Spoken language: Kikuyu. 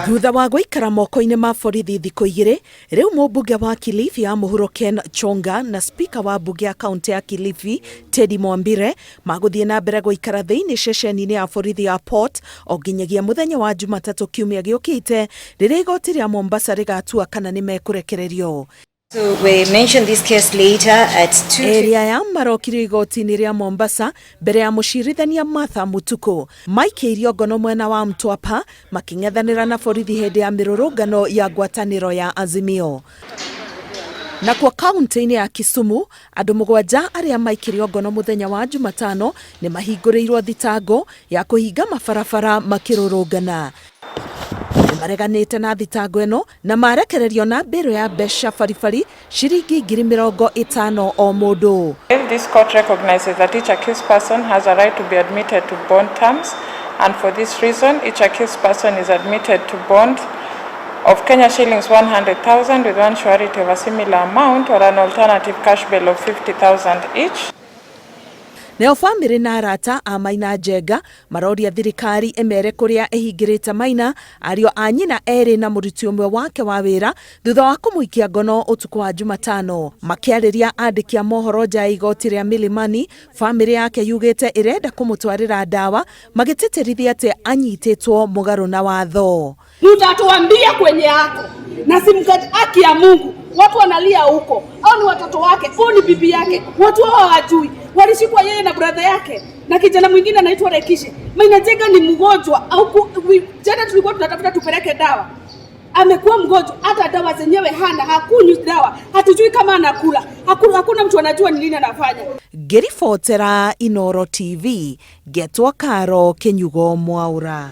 Thutha wa gũikara moko-inĩ ma borithi thikũ igĩrĩ, rĩu mũmbunge wa Kilifi ya mũhuro Ken Chonga na spika wa mbunge ya kaũntĩ ya Kilifi Teddy Mwambire magũthiĩ na mbere gũikara thĩinĩ ceceni-inĩ ya borithi ya Port o nginyagia mũthenya wa Jumatatũ kiumia gĩũkĩte rĩrĩa igoti rĩa Mombasa rĩgatua kana nĩ mekũrekererio. So we mention this case later at 2. Erĩ aya marokire igoti-inĩ rĩa Mombasa mbere ya mũcirithania Martha Mutuku. Maikĩirio ngono mwena wa Mtwapa makĩng'ethanĩra na borithi hĩndĩ ya mĩrũrũngano ya ngwatanĩro ya Azimio. Nakuo kaunti-inĩ ya Kisumu, andũ mũgwanja arĩa maikĩrio ngono mũthenya wa Jumatano nĩ mahingũrĩirwo thitango ya kũhinga mabarabara makĩrũrũngana. Nĩ mareganĩte na thitango ĩno na marekererio na mbĩrũ ya mbeca baribari ciringi 50,000 o mũndũ. This court recognizes that each accused person has a right to be admitted to bond terms, and for this reason, each accused person is admitted to bond of Kenya shillings 100,000 with one surety of a similar amount or an alternative cash bail of 50,000 each. Nayo famĩlĩ na arata a Maina Njenga maroria thirikari ĩmere kũrĩa ĩhingĩrĩte Maina, ariũ a nyina erĩ na mũruti ũmwe wake wa wĩra thutha wa kũmũikia ngono ũtukũ wa Jumatano. Makĩarĩria andĩki a mohoro nja ya igoti rĩa Milimani, famĩlĩ yake yugĩte ĩrenda kũmũtwarĩra ndawa magĩtĩtĩrithia atĩ anyitĩtwo mũgarũ na watho. Mtatuambia kwenye yako na simkati haki ya Mungu. Watu wanalia huko, au ni watoto wake, huu ni bibi yake, watu hao hawajui. Walishikwa yeye na brother yake na kijana mwingine anaitwa Rekishe. Maina Njenga ni mgonjwa au jana tulikuwa tunatafuta tupeleke dawa, amekuwa mgonjwa, hata dawa zenyewe hana, hakunywi dawa, hatujui kama anakula, hakuna, hakuna mtu anajua ni nini anafanya. Ngĩribotera Inooro TV, ngetwo Karo Kĩnyugo Mwaũra.